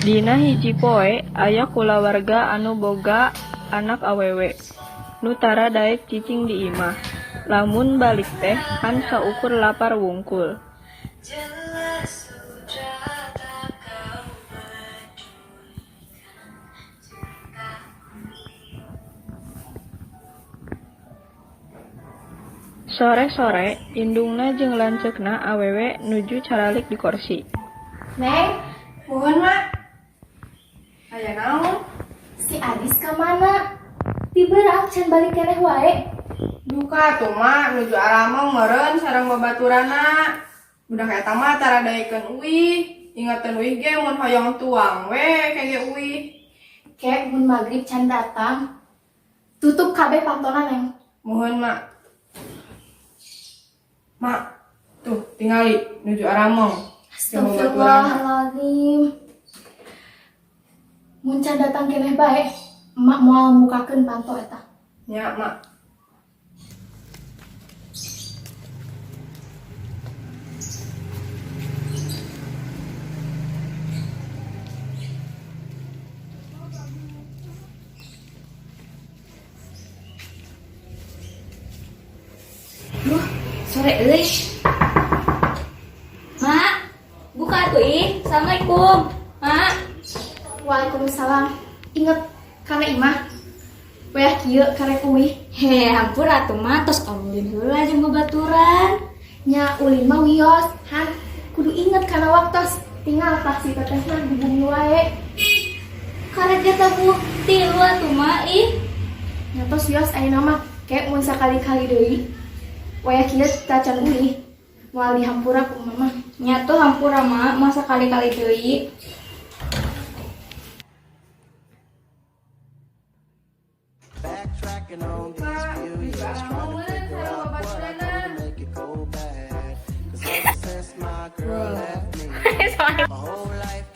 Dina hiji poe aya kulawarga anu boga anak awewe, nu tara daek cicing di imah, lamun balik teh ngan saukur lapar wungkul. Sore-sore, indungna jeung lanceukna awewe nuju caralik di korsi. Neng, Muhun, Mak. Aya naon? Si Adis ka mana? Ti beurang can balik keneh wae. Duka atuh, Mak, nuju arameng meureun sareng babaturanna. Budak eta mah tara daekeun uih. Ingeteun uih ge mun hoyong tuang we kege uih. Ke mun magrib can datang. Tutup kabeh pantona, Neng. Muhun, Mak. Mak, tuh tingali nuju arameng jeung babaturanna. Astagfirullahaladzim. Mun can datang keneh bae, emak moal mukakeun panto eta. Nya, Mak. Duh, sore euy. Mak, buka atuh ih. Assalamualaikum. Mak. Waalaikumsalam. Inget kana imah. Wayah kieu karek uih. He, hampura atuh Mak, tos ulin heula jeung babaturan. Nya ulin mah wios, Han. Kudu inget kana waktos. Tinggal tah si tetehna di bumi wae. Karek ge tabuh tilu atuh Mak ih. Nya tos wios ayeuna mah ke mun sakali-kali deui. Wayah kieu tacan uih. Moal dihampura ku mama. Nya tuh hampura Mak, masa kali-kali deui. Backtracking on Duka, these few nuju years, arameng trying to meureun figure sareng out what I babaturanna. do to make it go bad. 'Cause ever since my girl left me, my whole life